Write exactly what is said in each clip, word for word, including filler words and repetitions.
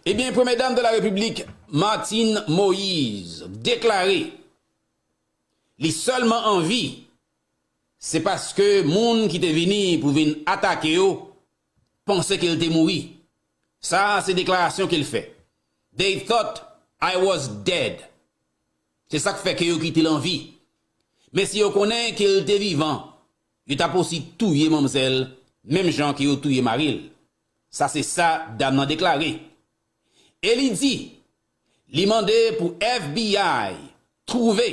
Ebyen, Premye Dam de la Repiblik, Martine Moïse, deklare li sèlman an vi, se paske moun ki te vini pou vin atake yo panse ke l te mouri. Sa a, se deklarasyon ke l fè. They thought I was dead. Se sa k fè ke yo kite l an vi. Men si yo konnen ke l te vivan, yo t ap osi touye manmzèl, menm jan ke yo touye mari l. Sa se sa dam nan deklare. E li di, li mande pou F B I twouve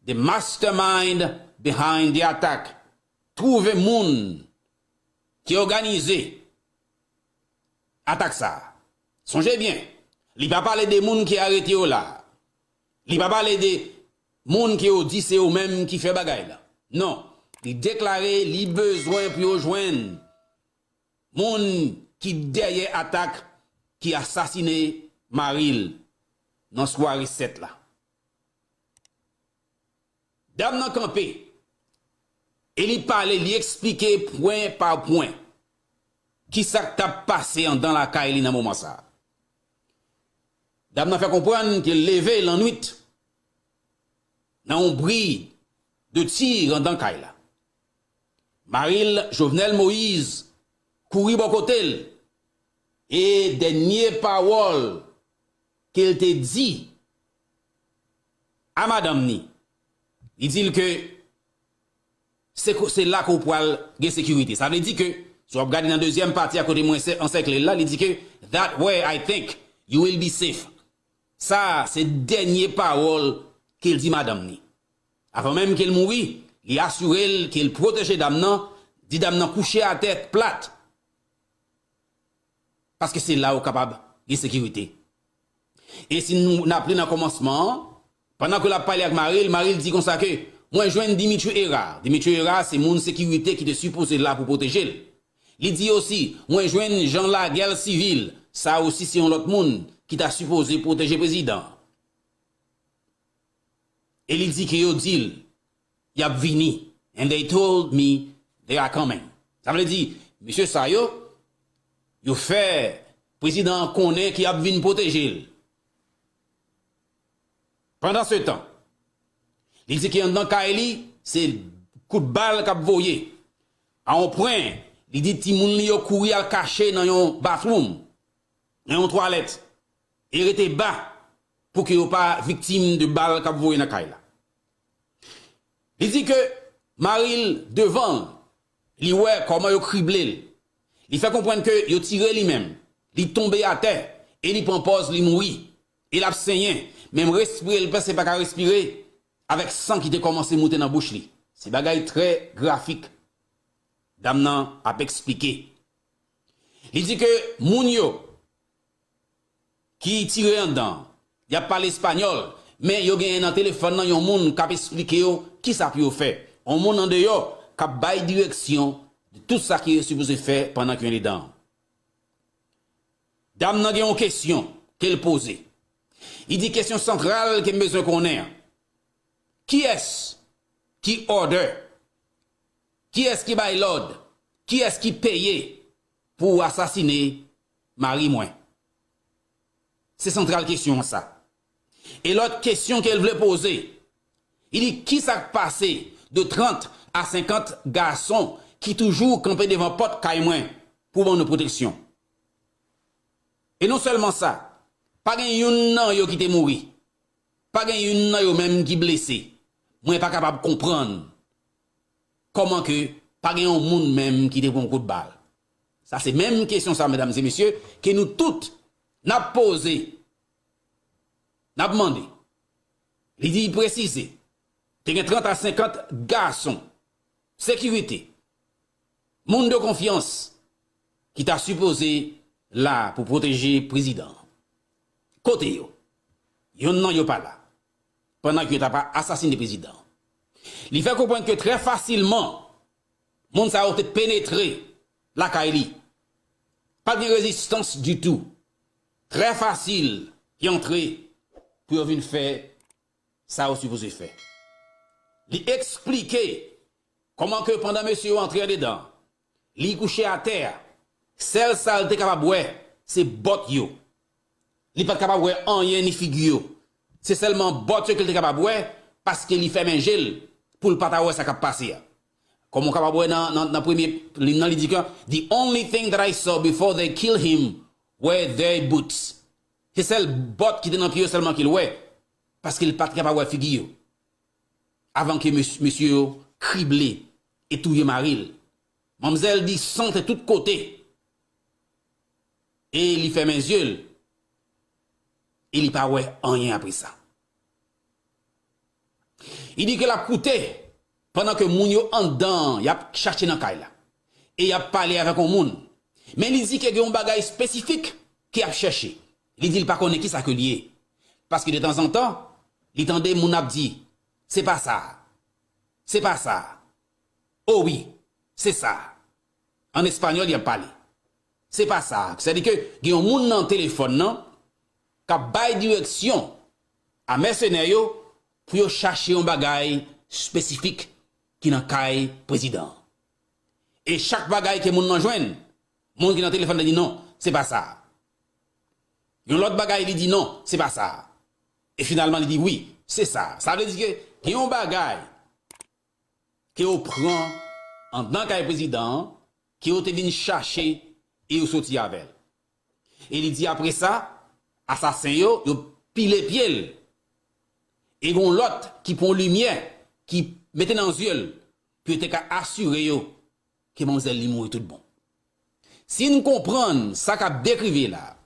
the mastermind behind the attack. Twouve moun ki òganize atak sa a. Sonje byen, li pa pale de moun ki arete yo la. Li pa pale de moun ke yo di se yo menm ki fè bagay la. Non, li deklare li bezwen pou yo jwenn moun ki dèyè atak ki asasine mari l nan sware sèt la. Dam nan kanpe e li pale, li eksplike pwen pa pwen ki sa k t ap pase anndan lakay li nan moman sa a. Dam nan fè konprann ke l leve lannwit nan yon bri de tir anndan kay la. Mari l, Jovenel Moïse, kouri bò kote l e dènye pawòl ke l te di a madanm ni, li di l ke se, se la ke w pral gen sekirite. Sa vle di ke, si w ap gade nan dezyèm pati a kote mwen ansèkle l la, li di ke, "That way, I think you will be safe." Sa a, se dènye pawòl ke l di madanm ni. Avan menm ke l mouri, li asire l ke l pwoteje dam nan, di dam nan kouche atè plat. Paske se la ou kapab gen sekirite. E si nou n ap li nan kòmansman an, pandan ke l ap pale ak mari l, mari l di konsa ke, "Mwen jwenn Dimitri Hérard." Dimitri Hérard se moun sekirite ki te sipoze la pou pwoteje l. Li di osi, "Mwen jwenn Jean Laguerre Civil." Sa osi se yon lòt moun ki ta sipoze pwoteje prezidan an. E li di ke yo di l y ap vini. "And they told me they are coming." Sa vle di, mesye sa yo, yo fè prezidan an konnen ke y ap vin pwoteje l. Pandansetan, li di ke anndan kay li, se kout bal k ap voye. A yon pwen, li di timoun li yo kouri al kache nan yon bathroom, nan yon twalèt, e rete ba pou ke yo pa viktim de bal k ap voye nan kay la. Li di ke mari l devan l, li wè kòman yo krible l. Li fè konprann ke yo tire li menm. Li tonbe atè e li pran pòz li mouri. E l ap senyen. Menm respire l prèske pa ka respire avèk san ki te kòmanse moute nan bouch li. Se bagay trè grafik dam nan ap eksplike. Li di ke moun yo ki tire anndan an, y ap pale espanyòl, men yo genyen nan telefòn nan yon moun k ap eksplike yo kisa pou yo fè. Yon moun andeyò k ap bay direksyon de tout sa ke yo sipoze fè pandan ke yo andedan an. Dam nan gen yon kesyon ke l poze. Li di, "Kesyon santral ke m bezwen konnen an, kiyès ki order? Kiyès ki bay lòd? Kiyès ki peye pou w asasine mari mwen?" Se santral kesyon an sa. E lòt kesyon ke l vle poze, li di, "Kisa k pase de trant a senkant gason ki toujou kanpe devan pòt kay mwen pou ban nou pwoteksyon?" E non sèlman sa, pa gen youn nan yo ki te mouri. Pa gen youn nan yo menm ki blese. Mwen pa kapab konprann kòman ke pa gen yon moun menm ki te pran kout bal. Sa se menm kesyon sa, medam e mesye, ke nou tout n ap poze, n ap mande. Li di, presize, te gen trant a senkant gason sekirite, moun de konfyans ki ta sipoze la pou pwoteje prezidan an. Kote yo? Youn nan yo pa la. Pandan ke yo t ap asasine prezidan an. Li fè konprann ke trè fasilman, moun sa yo te penetre lakay li. Pa t gen rezistans ditou. Trè fasil, yo antre pou yo vin fè sa yo sipoze fè. Li eksplike kòman ke pandan mesye yo antre andedan, li kouche atè a, sèl sa l te kapab wè, se bòt yo. Li pa t kapab wè anyen ni figi yo. Se sèlman bòt yo ke l te kapab wè, paske li fèmen je l pou l pa ta wè sa k ap pase a. Kòm ou kapab wè nan, nan, nan premye lim nan, li di ke, "The only thing that I saw before they killed him were their boots." Se sèl bòt ki te nan pye yo sèlman ke l wè, paske l pa t kapab wè figi yo. Avan ke mes-, mesye yo krible e touye mari l. Manmzèl di san te tout kote. E li fèmen zye l. E li pa wè anyen apre sa. Li di ke l ap koute pandan ke moun yo anndan an, y ap chache nan kay la. E y ap pale avèk yon moun. Men li di ke gen yon bagay espesifik ke y ap chèche. Li di l pa konnen kisa ke l ye. Paske de tanzantan, li tande moun ap di, "Se pa sa. Se pa sa. O wi, se sa." An espanyòl, y ap pale. "Se pa sa." Sètadi ke gen yon moun nan telefòn nan k ap bay direksyon a mèsenè yo pou yo chache yon bagay espesifik ki nan kay prezidan an. E chak bagay ke moun nan jwenn, moun ki nan telefòn nan di, "Non, se pa sa." Yon lòt bagay, li di, "Non, se pa sa." E finalman, li di, "Wi, se sa." Sa vle di ke gen yon bagay ke yo pran anndan kay prezidan an, ke yo te vin chache e yo soti avè l. E li di apre sa, asasen yo, yo pile pye l. E gen yon lòt ki pran limyè, ki mete nan zye l, pou yo te ka asire yo ke manmzèl li mouri tout bon. Si n konprann sa k ap dekrive la,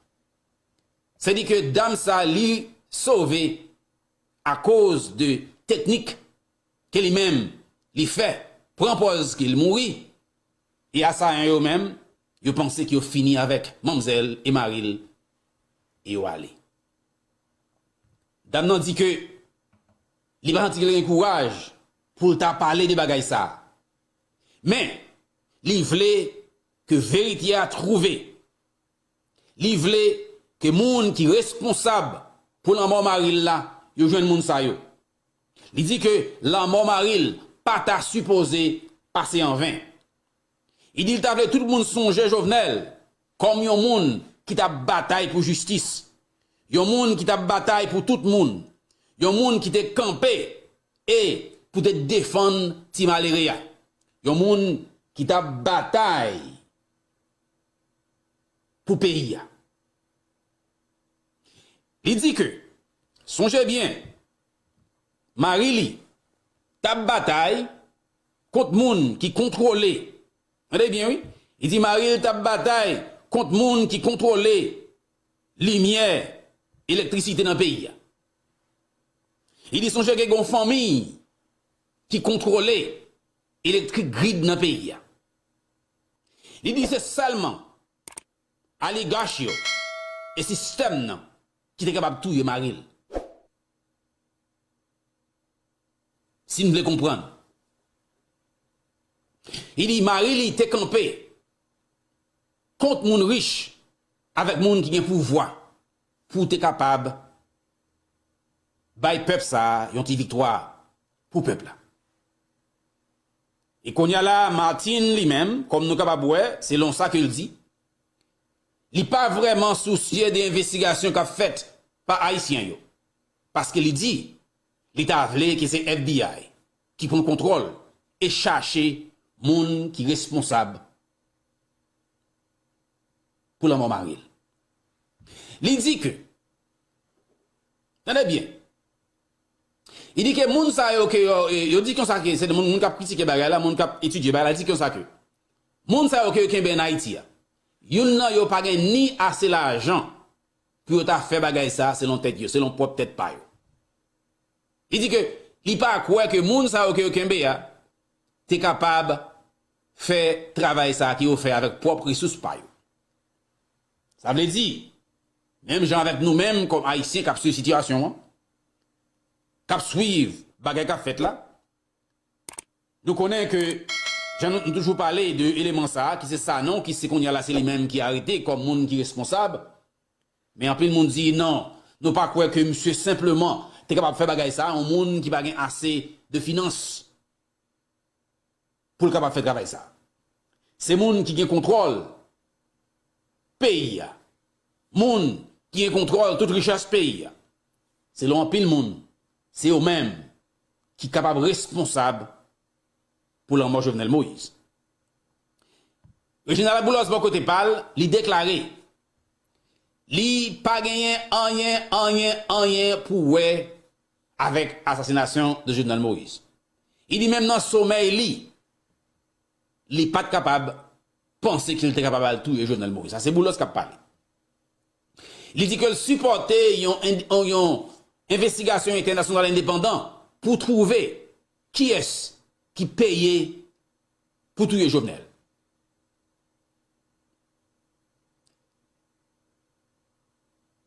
se di ke dam sa li sove akoz de teknik ke li menm li fè, pran pòz ke l mouri, e asayan yo menm, yo panse ke yo fini avèk manmzèl e mari l, e yo ale. Dam nan di ke li pa santi ke l gen kouraj pou l ta pale de bagay sa a. Men, li vle ke verite a twouve. Li vle ke moun ki responsab pou lanmò mari l la, yo jwenn moun sa yo. Li di ke lanmò mari l pa ta sipoze pase an ven. Li di l ta vle tout moun sonje Jovenel kòm yon moun ki t ap batay pou jistis, yon moun ki t ap batay pou tout moun, yon moun ki te kanpe e pou te defann ti malere a, yon moun ki t ap batay pou peyi a. Li di ke, sonje byen, mari li t ap batay kont moun ki kontwole, tande byen wi, li di mari l t ap batay kont moun ki kontwole limyè, elektrisite nan peyi a. Li di sonje gen yon fanmi ki kontwole elektrik grid nan peyi a. Li di se sèlman aligach yo e sistèm nan ki te kapab touye mari l. Si n vle konprann. Li di mari li te kanpe kont moun rich avèk moun ki gen pouvwa pou te kapab bay pèp sa a yon ti viktwa pou pèp la. E kounye a la, Martine li menm, kòm nou kapab wè, selon sa ke l di, li pa vrèman sousye de envestigasyon k ap fèt pa Ayisyen yo. Paske li di, li ta vle ke se F B I ki pran kontwòl e chache moun ki responsab pou lanmò mari l. Li di ke, tande byen, li di ke moun sa yo ke yo, yo di konsa ke se moun, moun k ap kritike bagay la, moun k ap etidye bagay la, di konsa ke moun sa yo ke yo kenbe ann Ayiti a, youn nan yo pa gen ni ase lajan pou yo ta fè bagay sa selon tèt yo, selon pwòp tèt pa yo. Li di ke li pa kwè ke moun sa yo ke yo kenbe a te kapab fè travay sa ke yo fè avèk pwòp resous pa yo. Sa vle di, menm jan avèk nou menm kòm Ayisyen k ap swiv sitiyasyon an, k ap swiv bagay k ap fèt la, nou konnen ke, jan nou, nou toujou pale de eleman sa a, ki se Sanon, ki se kounye a la se li menm ki arete kòm moun ki responsab, men anpil moun di non, nou pa kwè ke misye senpleman te kapab fè bagay sa a, yon moun ki pa gen ase de finans pou l kapab fè travay sa a. Se moun ki gen kontwòl peyi a. Moun ki gen kontwòl tout richès peyi a. Selon anpil moun, se yo menm ki kapab responsab pou lanmò Jovenel Moïse. Reginald Boulos, bò kote pa l, li deklare li pa genyen anyen, anyen, anyen pou wè avèk asasinasyon de Jovenel Moïse. Li di menm nan somèy li, li pa t kapab panse ke l te kapab al touye Jovenel Moïse. Sa se Boulos k ap pale. Li di ke l sipòte yon, yon, yon envestigasyon entènasyonal endepandan pou twouve kiyès ki peye pou touye Jovenel.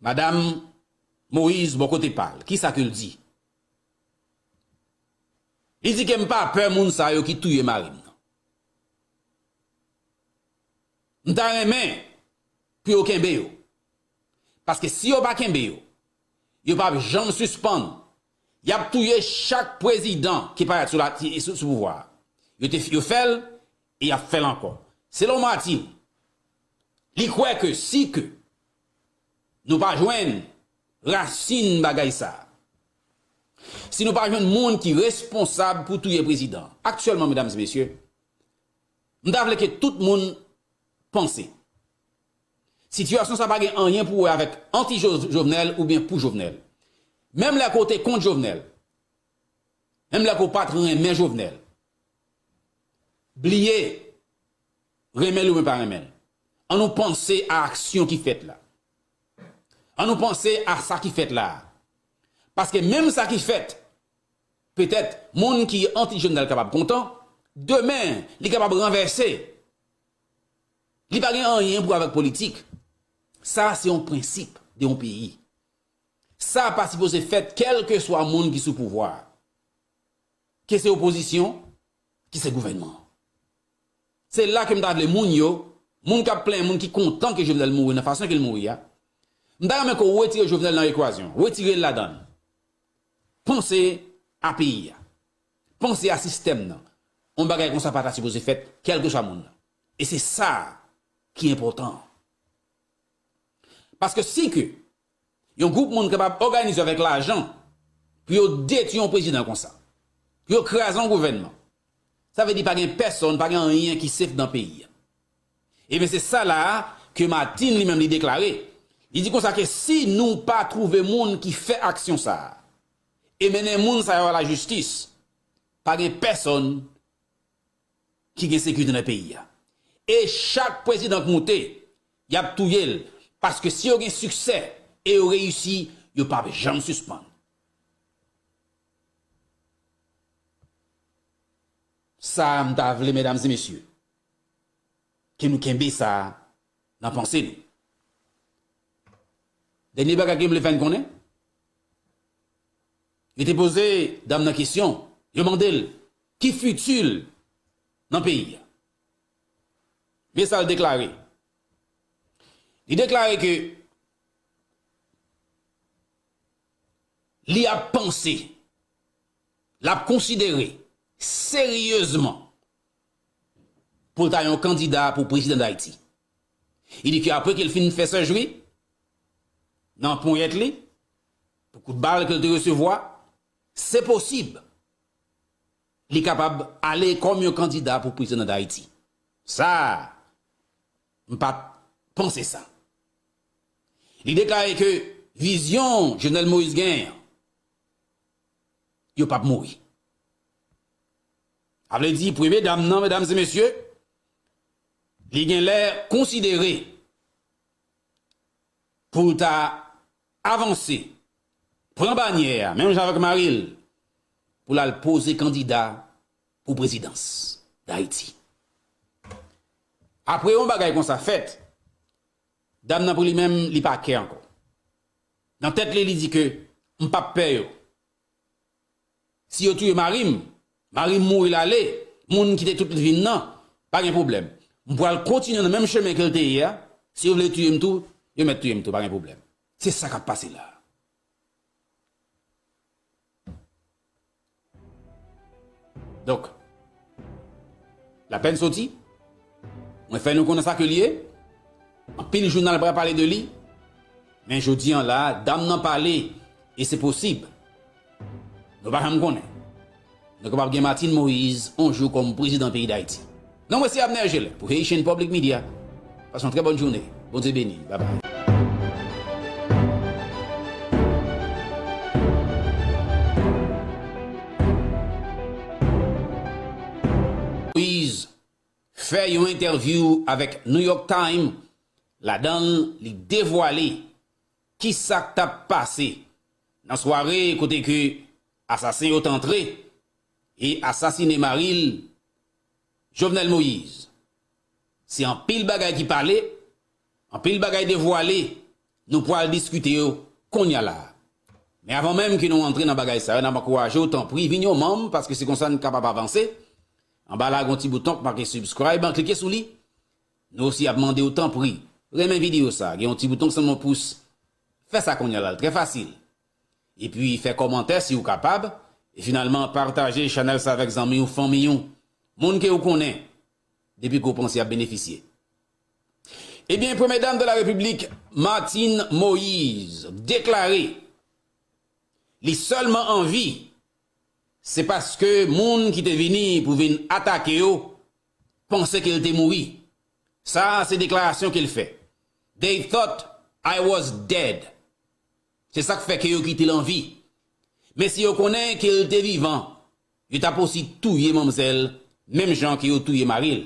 Madanm Moïse, bò kote pa l, kisa ke l di? Li di ke m pa pè moun sa yo ki touye mari m nan. M ta renmen pou yo kenbe yo. Paske si yo pa kenbe yo, yo p ap janm sispann. Y ap touye chak prezidan ki parèt sou la, sou, sou pouvwa a. Yo te, yo fè l e y ap fè l ankò. Selon Martine, li kwè ke si ke nou pa jwenn rasin bagay sa a, si nou pa jwenn moun ki responsab pou touye prezidan, aktyèlman, medam e mesye, m ta vle ke tout moun panse. Sitiyasyon sa pa gen anyen pou wè avèk anti-Jo-, Jovenel oubyen pou Jovenel. Menm lè ke w te kont Jovenel, menm lè ke w pa t renmen Jovenel, bliye, renmen l oubyen pa renmen l. An nou panse a aksyon ki fèt la. An nou panse a sa ki fèt la. Paske menm sa ki fèt, petèt, moun ki anti-Jovenel kapab kontan, demen, li kapab ranvèse. Li pa gen anyen pou avèk politik. Sa se yon prensip de yon peyi. Sa pa sipoze fèt kèlkeswa moun ki sou pouvwa a. Ke se opozisyon, ke se gouvènman. Se la ke m ta vle moun yo, moun k ap plenyen, moun ki kontan ke Jovenel mouri nan fason ke l mouri a. M ta renmen ke w retire Jovenel nan ekwasyon, retire l ladan l. Panse a peyi a. Panse a sistèm nan. Yon bagay konsa pa ta sipoze fèt, kèlkeswa moun nan. E se sa ki enpòtan. Paske si ke yon gwoup moun kapab òganize avèk lajan pou yo detwi yon prezidan konsa, pou yo kraze yon gouvènman, sa vle di pa gen pèsonn, pa gen anyen ki sef nan peyi a. Ebyen, se sa la a ke Martine li menm li deklare. Li di konsa ke si nou pa twouve moun ki fè aksyon sa a e mennen moun sa yo a lajistis, pa gen pèsonn ki gen sekirite nan peyi a. E chak prezidan k moute, y ap touye l, paske si yo gen siksè e yo reyisi, yo p ap janm sispann. Sa a m ta vle, medam e mesye, ke nou kenbe sa a nan panse nou. Dènye bagay ke m vle fè n konnen, yo te poze dam nan kesyon, yo mande l ki fiti l nan peyi a. Men sa l deklare. Li deklare ke li ap panse, l ap konsidere seryezman pou l ta yon kandida pou prezidan Dayiti. Li di ke apre ke l fin fè sèjri nan ponyèt li, pou kout bal ke l te resevwa, se posib li kapab ale kòm yon kandida pou prezidan Dayiti. Sa, m pa t panse sa. Li deklare ke vizyon Jovenel Moïse genyen an, yo p ap mouri. Sa vle di, premye dam nan, medam e mesye, li gen lè konsidere pou l ta avanse, pran banyè a, menm jan avèk mari l, pou l al poze kandida pou prezidans Dayiti. Apre yon bagay konsa fèt, dam nan pou li menm, li pa kè ankò. Nan tèt li, li di ke, "M p ap pè yo. Si yo touye mari m, mari m mouri l ale, moun m kite tout vi m nan, pa gen pwoblèm. M pral kontinye nan menm chemen ke l te ye a. Si yo vle touye m tou, yo mèt touye m tou, pa gen pwoblèm." Se sa k ap pase la a. Donk, lapèn soti. Mwen fè nou konnen sa ke li ye. Anpil jounal pral pale de li. Men jodi an la, dam nan pale, e se posib. Nou pa janm konnen. Nou kapab gen Martine Moïse on jou kòm prezidan peyi Dayiti. Non mwen se Abner Gelin pou Haitian Public Media. Pase yon trè bòn jounen. Bondye beni. Babay. Moïse fè yon entèvyou avèk New York Times, ladan l li devwale kisa k t ap pase nan sware kote ke asasen yo t antre e asasine mari l, Jovenel Moïse. Se anpil bagay ki pale, anpil bagay devwale, nou pral diskite yo kounye a la. Men avan menm ke nou antre nan bagay sa yo, n ap ankouraje w, tanpri, vin yon manm, paske se konsa n kapab avanse. Anba la, gen yon ti bouton k make subscribe an, klike sou li. Nou osi ap mande w, tanpri, renmen videyo sa, gen yon ti bouton k sanble yon pous. Fè sa kounye a la, l trè fasil. Epi fè kòmantè si w kapab, e finalman pataje chanèl sa avèk zanmi w, fanmi w, moun ke w konnen, depi ke w panse y ap benefisye. Ebyen, Premyè Dam de la Repiblik, Martine Moïse, deklare li sèlman an vi, se paske moun ki te vini pou vin atake yo panse ke l te mouri. Sa a se deklarasyon ke l fè. They thought I was dead. Se sa k fè ke yo kite l an vi. Men si yo konnen ke l te vivan, yo t ap osi touye manmzèl menm jan ke yo touye mari l.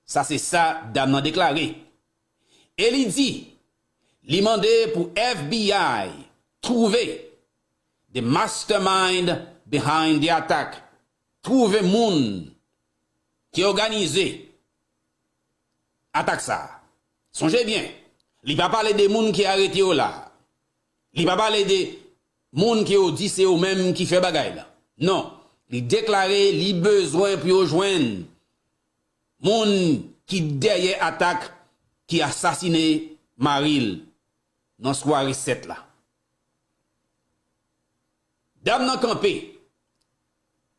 Sa se sa dam nan deklare. E li di, li mande pou F B I twouve the mastermind behind the attack. Twouve moun ki òganize atak sa a. Sonje byen, li pa pale de moun ki arete yo la. Li pa pale de moun ke yo di se yo menm ki fè bagay la. Non, li deklare li bezwen pou yo jwenn moun ki dèyè atak ki asasine mari l nan sware sèt la. Dam nan kanpe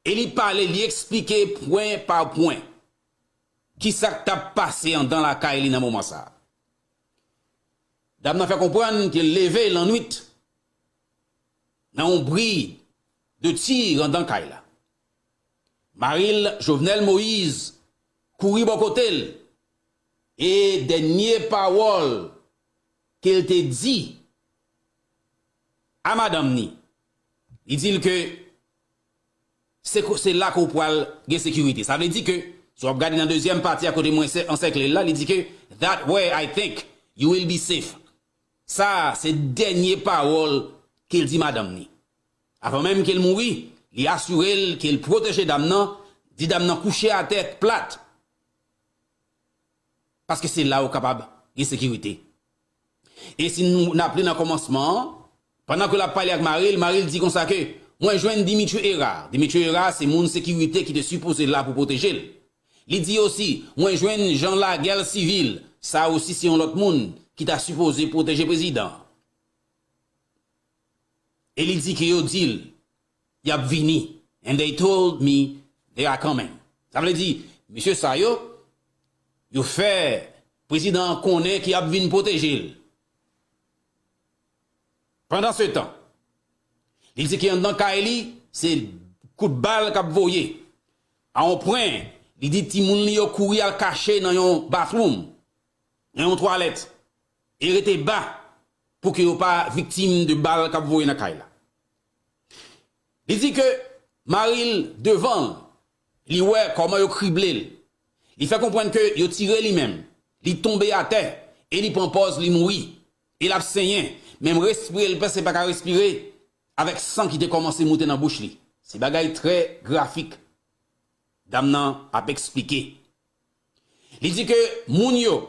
e li pale, li eksplike pwen pa pwen kisa k t ap pase anndan lakay li nan moman sa a. Dam nan fè konprann ke l leve lannwit nan yon bri de tir anndan kay la. Mari l, Jovenel Moïse, kouri bò kote l e dènye pawòl ke l te di a madanm ni, li di l ke se ko-, se la ke w pral gen sekirite. Sa vle di ke, si w ap gade nan dezyèm pati a kote mwen sè-, ansèkle l la, li di ke, "That way I think you will be safe." Sa a se dènye pawòl ke l di madanm ni. Avan menm ke l mouri, li asire l ke l pwoteje dam nan, di dam nan kouche atè plat. Paske se la ou kapab gen sekirite. E si nou n ap li nan kòmansman an, pandan ke l ap pale ak mari l, mari l di konsa ke, "Mwen jwenn Dimitri Hérard." Dimitri Hérard se moun sekirite ki te sipoze la pou pwoteje l. Li di osi, "Mwen jwenn Jean Laguerre Civil." Sa osi se yon lòt moun ki ta sipoze pwoteje prezidan an. E li di ke yo di l, y ap vini. And they told me they are coming. Sa vle di, mesye sa yo, yo fè prezidan an konnen ke y ap vin pwoteje l. Pandansetan, li di ke anndan kay li, se kout bal k ap voye. A yon pwen, li di timoun li yo kouri al kache nan yon bathroom, nan yon twalèt, e rete ba pou ke yo pa viktim de bal k ap voye nan kay la. Li di ke mari l devan l, li wè kòman yo krible l. Li fè konprann ke yo tire li menm. Li tonbe atè e li pran pòz li mouri. E l ap senyen. Menm respire l prèske pa ka respire avèk san ki te kòmanse moute nan bouch li. Se bagay trè grafik dam nan ap eksplike. Li di ke moun yo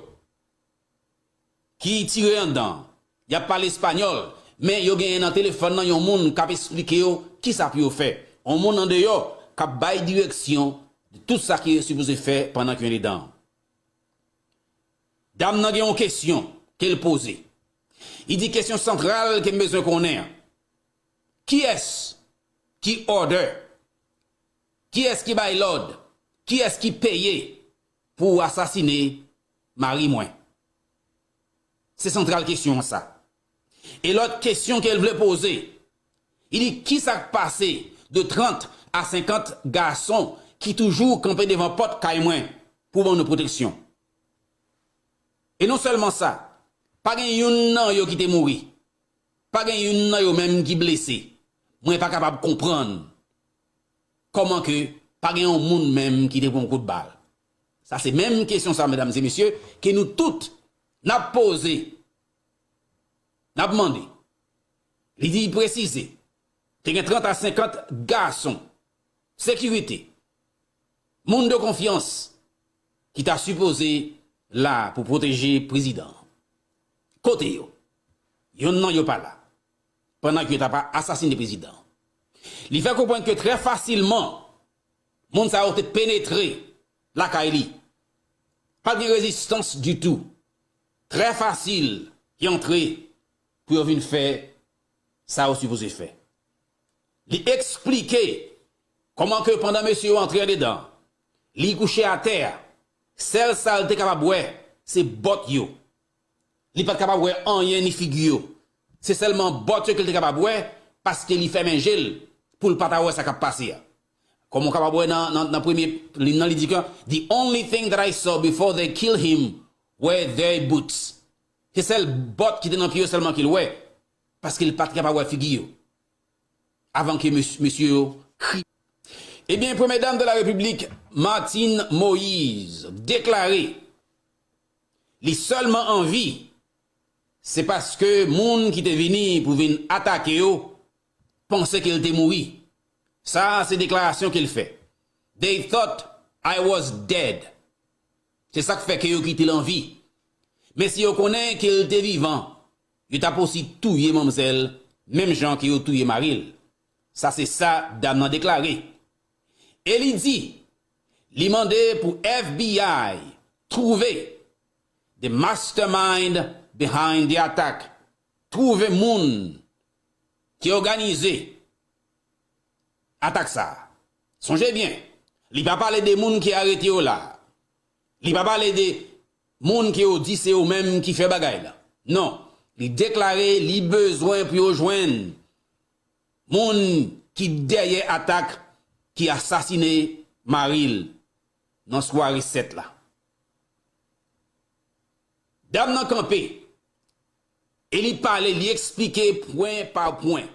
ki tire anndan an, y ap pale espanyòl, men yo genyen nan telefòn nan yon moun k ap eksplike yo kisa pou yo fè. Yon moun andeyò k ap bay direksyon de tout sa ke yo sipoze fè pandan ke yo anndan an. Dam nan gen yon kesyon ke l poze. Li di, "Kesyon santral ke m bezwen konnen an, kiyès ki order? Kiyès ki bay lòd? Kiyès ki peye pou asasine mari mwen?" Se santral kesyon an sa. E lòt kesyon ke l vle poze, li di, kisa k pase de trant a senkant gason ki toujou kanpe devan pòt kay mwen pou ban nou pwoteksyon? E non sèlman sa, pa gen youn nan yo ki te mouri, pa gen youn nan yo menm ki blese. Mwen pa kapab konprann kòman ke pa gen yon moun menm ki te pran yon kout bal. Sa se menm kesyon sa, medam e mesye, ke nou tout n ap poze, n ap mande. Li di, li presize, te gen trant a senkant gason, sekirite, moun de konfyans ki ta sipoze la pou pwoteje prezidan. Kote yo? Youn nan yo pa la. Pandan ke yo t ap asasine prezidan. Li fè konprann ke trè fasilman, moun sa yo te penetre lakay li. Pa t gen rezistans ditou. Trè fasil, y antre pou yo vin fè sa yo sipoze fè. Li eksplike kòman ke pandan mesye yo antre andedan, li kouche atè a, sèl sa l te kapab wè, se bòt yo. Li pa t kapab wè anyen ni figi yo. Se sèlman bòt yo ke l te kapab wè, paske li fèmen je l pou l pa ta wè sa k ap pase a. Kòm ou kapab wè nan, nan, nan premye lim nan, li di ke, the only thing that I saw before they killed him were their boots. Se sèl bòt ki te nan pye yo sèlman ke l wè, paske l pa t kapab wè figi yo. Avan ke mes-, mesye yo kri. Ebyen, Premye Dam de la Repiblik, Martine Moïse, deklare li sèlman an vi, se paske moun ki te vini pou vin atake yo panse ke l te mouri. Sa, se deklarasyon ke l fè. They thought I was dead. Se sa k fè ke yo kite l an vi. Men si yo konnen ke l te vivan, yo t ap osi touye manmzèl, menm jan ke yo touye mari l. Sa se sa dam nan deklare. E li di, li mande pou F B I twouve the mastermind behind the attack. Twouve moun ki òganize atak sa a. Sonje byen, li pa pale de moun ki arete yo la. Li pa pale de moun ke yo di se yo menm ki fè bagay la. Non, li deklare li bezwen pou yo jwenn moun ki dèyè atak ki asasine mari l nan sware sèt la. Dam nan kanpe e li pale, li eksplike pwen pa pwen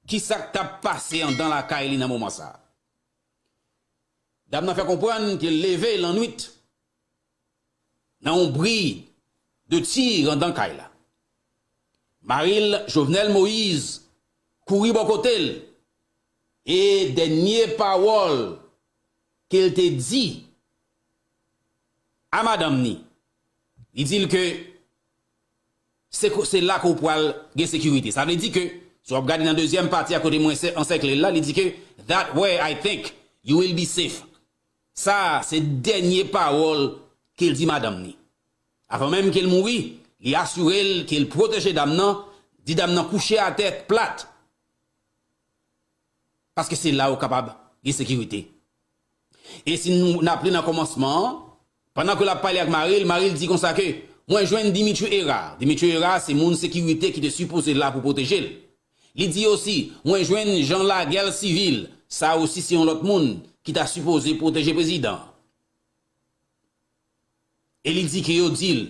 kisa k t ap pase anndan lakay li nan moman sa a. Dam nan fè konprann ke l leve lannwit nan yon bri de tir anndan kay la. Mari l, Jovenel Moïse, kouri bò kote l e dènye pawòl ke l te di a madanm ni, li di l ke se ko-, se la ke w pral gen sekirite. Sa vle di ke, si w ap gade nan dezyèm pati a kote mwen sè-, ansèkle l la, li di ke, that way I think you will be safe. Sa, se dènye pawòl ke l di madanm ni. Avan menm ke l mouri, li asire l ke l pwoteje dam nan, di dam nan kouche atè plat. Paske se la ou kapab gen sekirite. E si nou, n ap li nan kòmansman an, pandan ke l ap pale ak mari l, mari l di konsa ke, mwen jwenn Dimitri Hérard. Dimitri Hérard se moun sekirite ki te sipoze la pou pwoteje l. Li di osi, mwen jwenn Jean Laguerre Civil, sa osi se yon lòt moun ki ta sipoze pwoteje prezidan. E li di ke yo di l,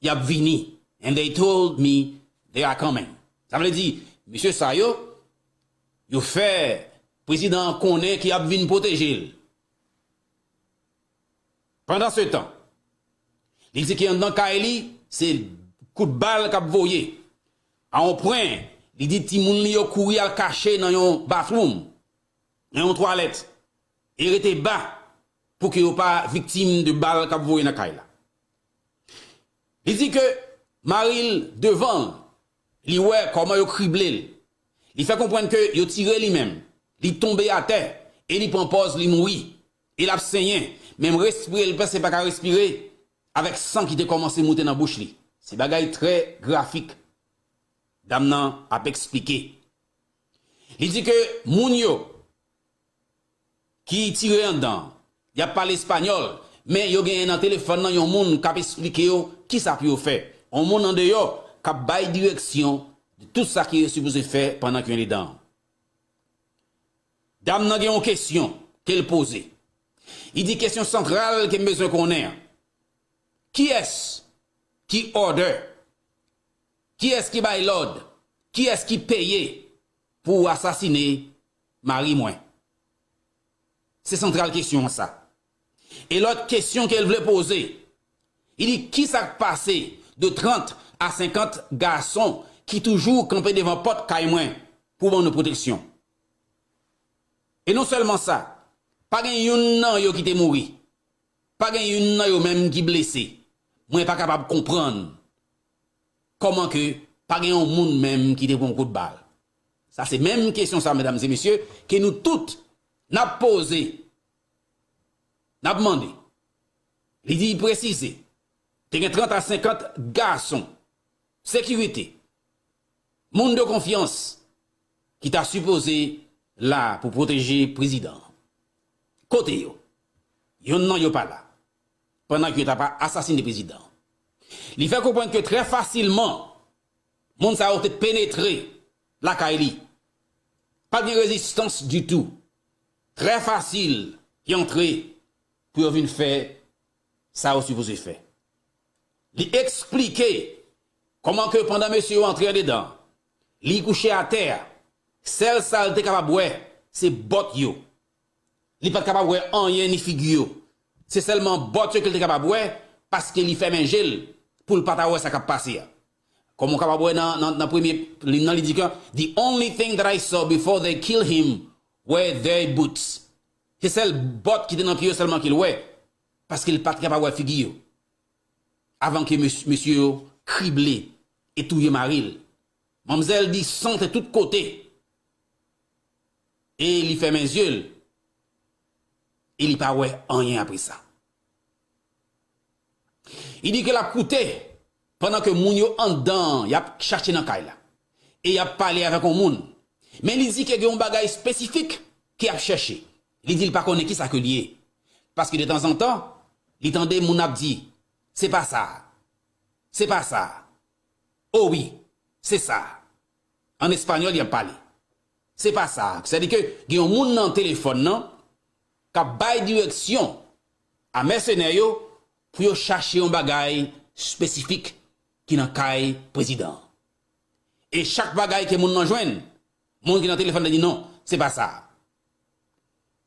y ap vini. And they told me they are coming. Sa vle di, mesye sa yo, yo fè prezidan an konnen ke y ap vin pwoteje l. Pandan se tan, li di ke anndan kay li, se kout bal k ap voye. A yon pwen, li di timoun li yo kouri al kache nan yon bathroom, nan yon twalèt, e rete ba pou ke yo pa viktim de bal k ap voye nan kay la. Li di ke mari l devan l, li wè kòman yo krible l. Li fè konprann ke yo tire li menm. Li tonbe atè e li pran pòz li mouri. E l ap senyen. Menm respire l prèske pa ka respire avèk san ki te kòmanse moute nan bouch li. Se bagay trè grafik. Dam nan ap eksplike. Li di ke moun yo ki tire anndan, y ap pale espanyòl, men yo genyen nan telefòn nan yon moun k ap eksplike yo kisa pou yo fè. Yon moun andeyò ap bay direksyon de tout sa ki yo sipoze fè pandan ke yo andedan an. Dam nan gen yon kesyon ke l poze. Li di kesyon santral ke m bezwen konnen an. Kiyès ki order? Kiyès ki bay lòd? Kiyès ki peye pou asasinen mari mwen? Se santral kesyon an sa. E lòt kesyon ke l vle poze, li di kisa k pase de trant a senkant gason ki toujou kanpe devan pòt kay mwen pou ban nou pwoteksyon? E non sèlman sa, pa gen youn nan yo ki te mouri. Pa gen youn nan yo menm ki blese. Mwen pa kapab konprann kòman ke pa gen yon moun menm ki te pran yon kout bal. Sa se menm kesyon sa, medam e mesye, ke nou tout n ap poze, n ap mande. Li di, li presize, te gen trant a senkant gason, sekirite, moun de konfyans ki ta sipoze la pou pwoteje prezidan an. Kote yo? Yonn nan yo pa la. Pandan ke yo t ap asasine prezidan an. Li fè konprann ke trè fasilman, moun sa yo te penetre lakay li. Pa t gen rezistans ditou. Trè fasil, y antre pou yo vin fè sa yo sipoze fè. Li eksplike kòman ke pandan mesye yo antre andedan, li kouche atè a, sèl sa l te kapab wè, se bòt yo. Li pa t kapab wè anyen ni figi yo. Se sèlman bòt yo ke l te kapab wè, paske li fèmen je l pou l pa ta wè sa k ap pase a. Kòm ou kapab wè nan, nan, nan premye lim nan, li di ke, "The only thing that I saw before they killed him were their boots." Se sèl bòt ki te nan pye yo sèlman ke l wè, paske l pa t kapab wè figi yo. Avan ke mes-, mesye yo krible e touye mari l. Manmzèl di san te tout kote. E li fèmen zye l. E li pa wè anyen apre sa. Li di ke l ap koute pandan ke moun yo anndan an, y ap chache nan kay la. E y ap pale avèk yon moun. Men li di ke gen yon bagay espesifik ke y ap chèche. Li di l pa konnen kisa ke l ye. Paske de tanzantan, li tande moun ap di, "Se pa sa. Se pa sa. O wi, se sa." An espanyòl, y ap pale. Se pa sa. Sètadi ke gen yon moun nan telefòn nan k ap bay direksyon a mèsenè yo pou yo chache yon bagay espesifik ki nan kay prezidan an. E chak bagay ke moun nan jwenn, moun ki nan telefòn nan di, "Non, se pa sa."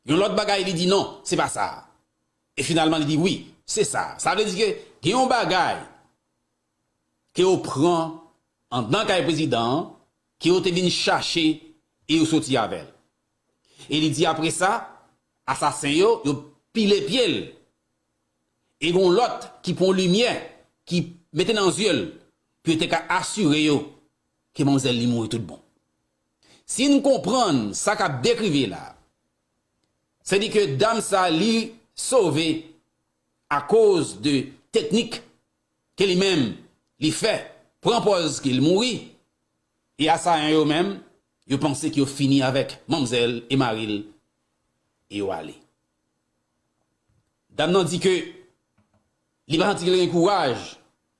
Yon lòt bagay, li di, "Non, se pa sa." E finalman, li di, "Wi, se sa." Sa vle di ke gen yon bagay ke yo pran anndan kay prezidan an, ke yo te vin chache e yo soti avè l. E li di apre sa, asasen yo, yo pile pye l. E gen yon lòt ki pran limyè, ki mete nan zye l, pou yo te ka asire yo ke manmzèl li mouri tout bon. Si n konprann sa k ap dekrive la, se di ke dam sa li sove akoz de teknik ke li menm li fè, pran pòz ke l mouri, e asayan yo menm, yo panse ke yo fini avèk manmzèl e mari l, e yo ale. Dam nan di ke li pa santi ke l gen kouraj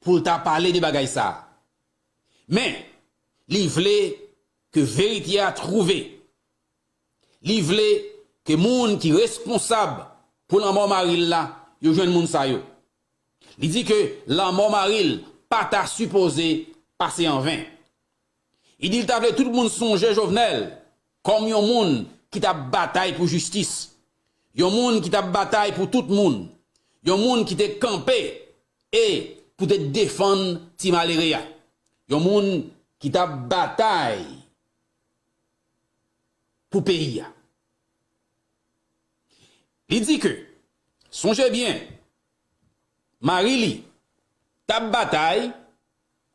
pou l ta pale de bagay sa a. Men, li vle ke verite a twouve. Li vle ke moun ki responsab pou lanmò mari l la, yo jwenn moun sa yo. Li di ke lanmò mari l pa ta sipoze pase an ven. Li di l ta vle tout moun sonje Jovenel kòm yon moun ki t ap batay pou jistis, yon moun ki t ap batay pou tout moun, yon moun ki te kanpe e pou te defann ti malere a, yon moun ki t ap batay pou peyi a. Li di ke, sonje byen, mari li t ap batay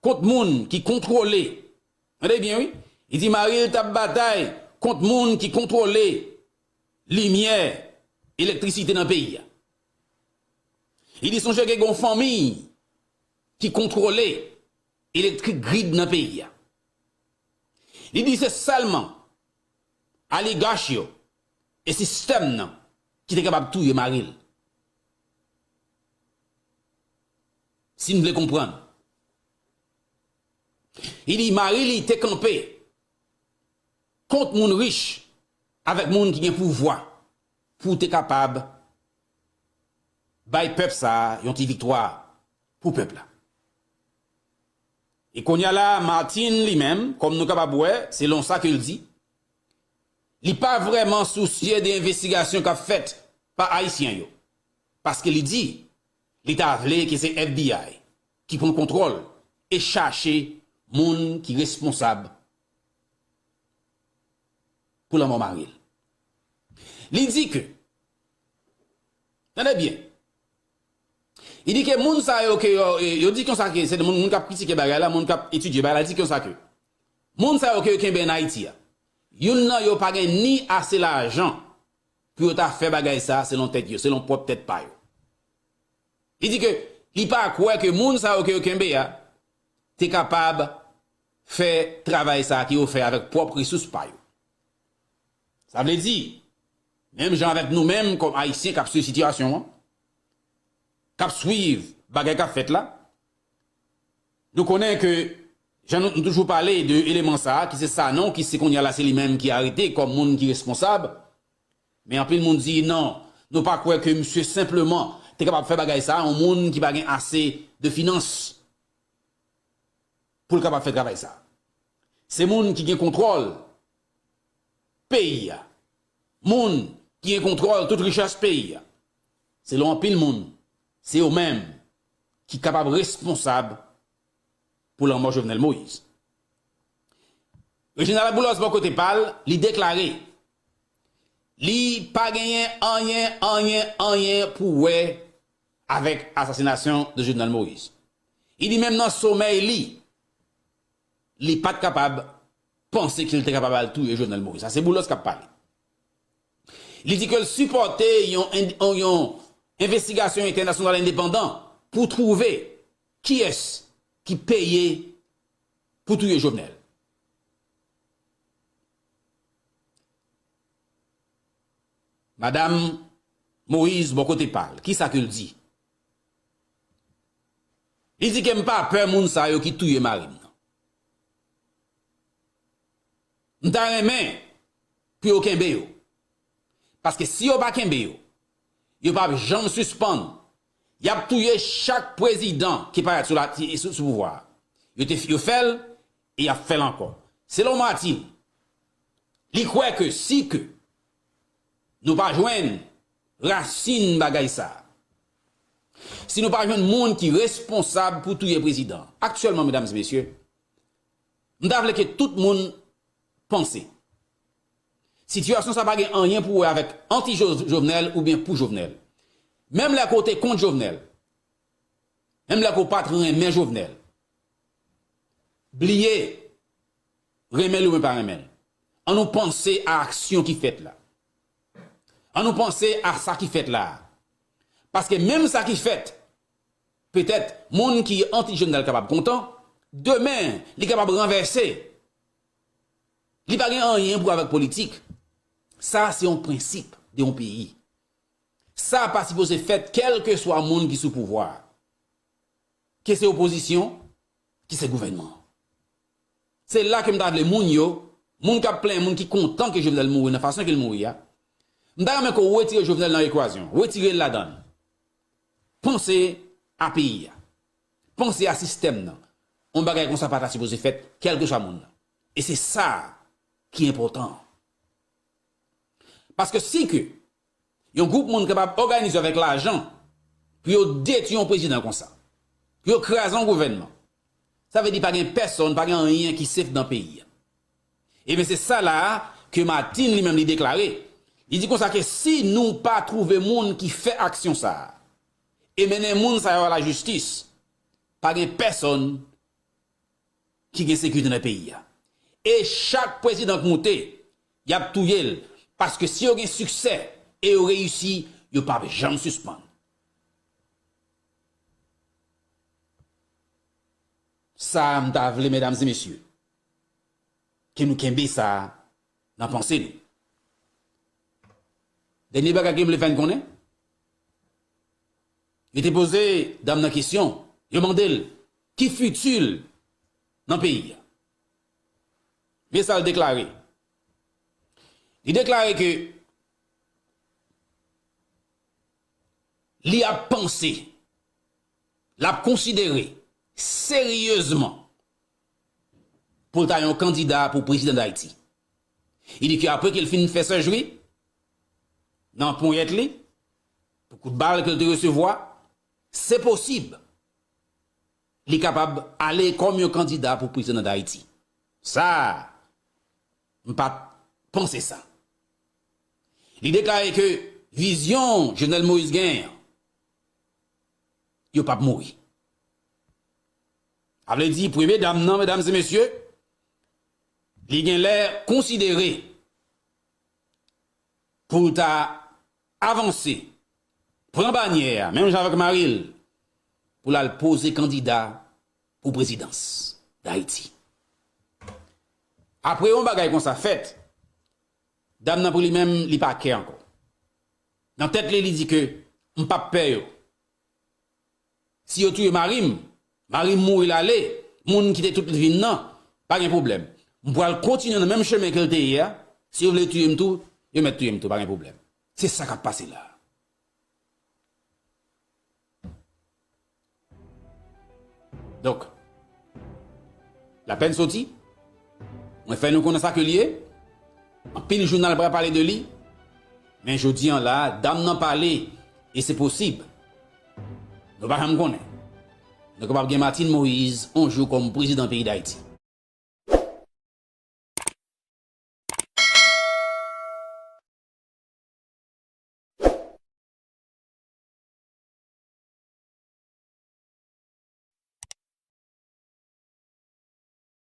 kont moun ki kontwole, tande byen wi, li di mari l t ap batay kont moun ki kontwole limyè, elektrisite nan peyi a. Li di sonje gen yon fanmi ki kontwole elektrik grid nan peyi a. Li di se sèlman aligach yo e sistèm nan ki te kapab touye mari l. Si n vle konprann. Li di mari li te kanpe kont moun rich avèk moun ki gen pouvwa pou te kapab bay pèp sa a yon ti viktwa pou pèp la. E kounye a la, Martine li menm, kòm nou kapab wè, selon sa ke l di, li pa vrèman sousye de envestigasyon k ap fèt pa Ayisyen yo. Paske li di, li ta vle ke se F B I ki pran kontwòl e chache moun ki responsab pou lanmò mari l. Li di ke, tande byen, li di ke moun sa yo ke yo, yo di konsa ke se moun, moun k ap kritike bagay la, moun k ap etidye bagay la, di konsa ke moun sa yo ke yo kenbe ann Ayiti a, youn nan yo pa gen ni ase lajan pou yo ta fè bagay sa selon tèt yo, selon pwòp tèt pa yo. Li di ke li pa kwè ke moun sa yo ke yo kenbe a te kapab fè travay sa ke yo fè avèk pwòp resous pa yo. Sa vle di, menm jan avèk nou menm kòm Ayisyen k ap swiv sitiyasyon an, k ap swiv bagay k ap fèt la, nou konnen ke, jan nou, nou toujou pale de eleman sa a, ki se Sanon, ki se kounye a la se li menm ki arete kòm moun ki responsab, men anpil moun di non, nou pa kwè ke misye senpleman te kapab fè bagay sa a, yon moun ki pa gen ase de finans pou l kapab fè travay sa a. Se moun ki gen kontwòl peyi a. Moun ki gen kontwòl tout richès peyi a. Selon anpil moun, se yo menm ki kapab responsab pou lanmò Jovenel Moïse. Reginald Boulos, bò kote pa l, li deklare li pa genyen anyen, anyen, anyen pou wè avèk asasinasyon de Jovenel Moïse. Li di menm nan somèy li, li pa t kapab panse ke l te kapab al touye Jovenel Moïse. Sa se Boulos k ap pale. Li di ke l sipòte yon, yon, yon envestigasyon entènasyonal endepandan pou twouve kiyès ki peye pou touye Jovenel. Madanm Moïse, bò kote pa l, kisa ke l di? Li di ke m pa pè moun sa yo ki touye mari m nan. M ta renmen pou yo kenbe yo. Paske si yo pa kenbe yo, yo p ap janm sispann. Y ap touye chak prezidan ki parèt sou la, sou, sou pouvwa a. Yo te, yo fè l e y ap fè l ankò. Selon Martine, li kwè ke si ke nou pa jwenn rasin bagay sa a, si nou pa jwenn moun ki responsab pou touye prezidan, aktyèlman, medam e mesye, m ta vle ke tout moun panse. Sitiyasyon sa pa gen anyen pou wè avèk anti-Jo-, Jovenel oubyen pou Jovenel. Menm lè ke w te kont Jovenel, menm lè ke w pa t renmen Jovenel, bliye, renmen l oubyen pa renmen l. An nou panse a aksyon ki fèt la. An nou panse a sa ki fèt la a. Paske menm sa ki fèt, petèt, moun ki anti-Jovenel kapab kontan, demen, li kapab ranvèse. Li pa gen anyen pou avèk politik. Sa se yon prensip de yon peyi. Sa pa sipoze fèt kèlkeswa moun ki sou pouvwa a. Ke se opozisyon, ke se gouvènman. Se la ke m ta vle moun yo, moun k ap plenyen, moun ki kontan ke Jovenel mouri nan fason ke l mouri a, m ta renmen ke w retire Jovenel nan ekwazyon, retire l ladan l. Panse a peyi a. Panse a sistèm nan. Yon bagay konsa pa ta sipoze fèt, kèlkeswa moun nan. E se sa ki enpòtan. Paske si ke yon gwoup moun kapab òganize avèk lajan pou yo detwi yon prezidan konsa, pou yo kraze yon gouvènman, sa vle di pa gen pèsonn, pa gen anyen ki sef nan peyi a. Ebyen, se sa la a ke Martine li menm li deklare. Li di konsa ke si nou pa twouve moun ki fè aksyon sa a e mennen moun sa yo a lajistis, pa gen pèsonn ki gen sekirite nan peyi a. E chak prezidan k moute, y ap touye l, paske si yo gen siksè e yo reyisi, yo p ap janm sispann. Sa a m ta vle, medam e mesye, ke nou kenbe sa a nan panse nou. Dènye bagay ke m vle fè n konnen, yo te poze dam nan kesyon, yo mande l ki fiti l nan peyi a. Men sa l deklare. Li deklare ke li ap panse, l ap konsidere seryezman pou l ta yon kandida pou prezidan Dayiti. Li di ke apre ke l fin fè sèjri nan ponyèt li, pou kout bal ke l te resevwa, se posib li kapab ale kòm yon kandida pou prezidan Dayiti. Sa, m pa t panse sa. Li deklare ke vizyon Jovenel Moïse genyen an, yo p ap mouri. Sa vle di, premye dam nan, medam e mesye, li gen lè konsidere pou l ta avanse, pran banyè a, menm jan avèk mari l, pou l al poze kandida pou prezidans Dayiti. Apre yon bagay konsa fèt, dam nan pou li menm, li pa kè ankò. Nan tèt li, li di ke m p ap pè yo. Si yo touye mari m, mari m mouri l ale, moun ki te tout vi m nan, pa gen pwoblèm. M pral kontinye nan menm chemen ke l te ye a. Si yo vle touye m tou, yo mèt touye m tou, pa gen pwoblèm. Se sa k ap pase la. Donk, lapèn soti. Mwen fè nou konnen sa ke l ye. Anpil jounal pral pale de li. Men jodi an la, dam nan pale, e se posib. Nou pa janm konnen. Nou kapab gen Martine Moïse yon jou kòm prezidan peyi Dayiti.